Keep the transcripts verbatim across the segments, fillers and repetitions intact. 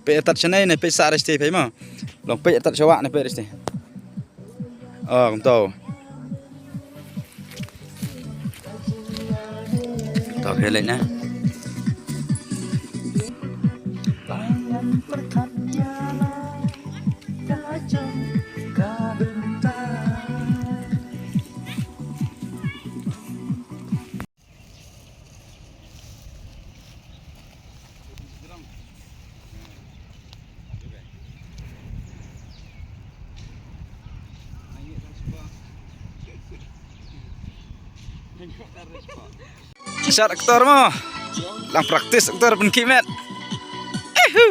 Peit tat shane ne peit sa resti peit mo. Long peit tat shawa ne peit resti. Oh, kumto. To peit leh na. Shot aktor mo. Lang practice aktor pynkhih met. Ehu.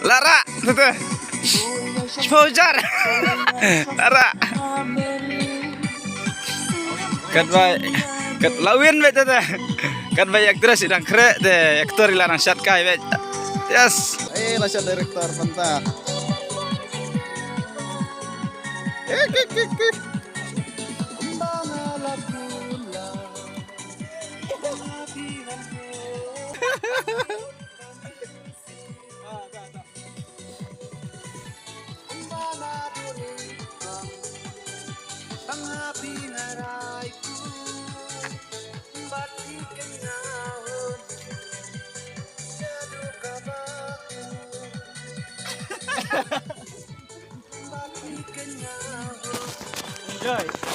Lara, tete. Shpojar. Lara. Kat bai. Kat lawin bet tete. Kat bai actress i dang kre te actor i la nang shot kai bet. Yes. Eh, la shot director panta. Eh, kik, kik, kik. Enjoy.